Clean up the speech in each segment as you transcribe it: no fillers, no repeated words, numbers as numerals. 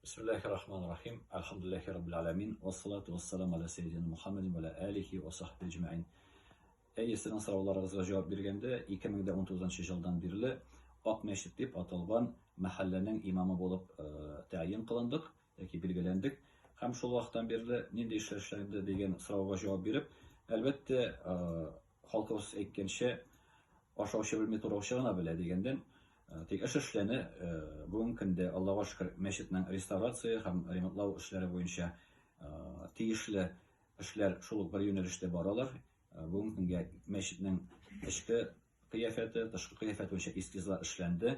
Бисмиллахи рахмани рахим. Әлхәмдүлилләһи раббил аламин. Вассалату вассаламу аля сәйдина Мухаммадин ва аля алихи ва сахби әҗмәин. Әйе, сезнең сорауларыгызга җавап биргәндә, 2019 елдан бирле Ак мәчет дип аталган мәхәлләнең имамы булып тәгъйин кылындык яки билгеләндек. Һәм шул вакыттан бирле нинди эшләр эшләнде дигән сорауга җавап биреп, әлбәттә, халкыбыз әйткәнчә, ашаучы белми, тураучы гына белә дигәндән, тик эш эшләнә. Бүгенге көндә, Аллага шөкер, мәчетнең реставрация һәм ремонтлау эшләре буенча тиешле эшләр шул ук бер юнәлештә баралар. Бүгенге көнгә мәчетнең эчке кыяфәте, тышкы кыяфәте буенча эскизлар эшләнде.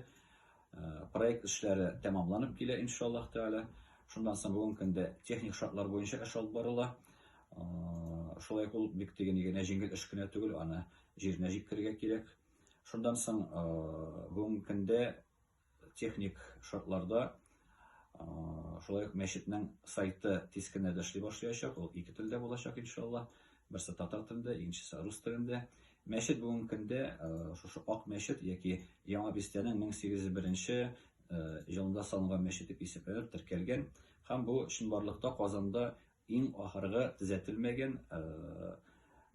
Проект эшләре тәмамланып килә, иншаллаһ тәгалә. Шуннан соң бүгенге көндә техник шартлар буенча эш алып барыла. Шулай ук ул бик теге генә җиңел эш кенә түгел, аны җиренә җиткерергә кирәк. Шуннан соң бүгенге көндә техник шартларда шулай ук мәчетнең сайты тиз көннәрдә эшли башлаячак. Ул ике телдә булачак, иншалла. Берсе татар телендә, икенчесе рус телендә. Мәчет бүгенге көндә шушы Ак мәчет яки Яңа бистәнең 1801 елында салынган мәчет дип исәпләнеп теркәлгән. Һәм бу чынбарлыкта Казанда иң ахыргы төзәтелмәгән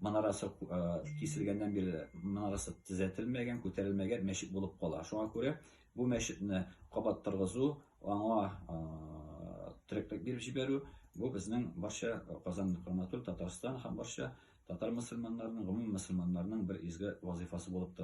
манарасы киселгәннән бирле манарасы төзәтелмәгән, күтәрелмәгән мәчет булып кала. Шуңа күрә бу мәчетне кабат торгызу, аңа тереклек биреп җибәрү, бу безнең барча Казан гына түгел, Татарстан һәм барча татар мөселманнарының, гомум мөселманнарның бер изге вазифасы булып тора.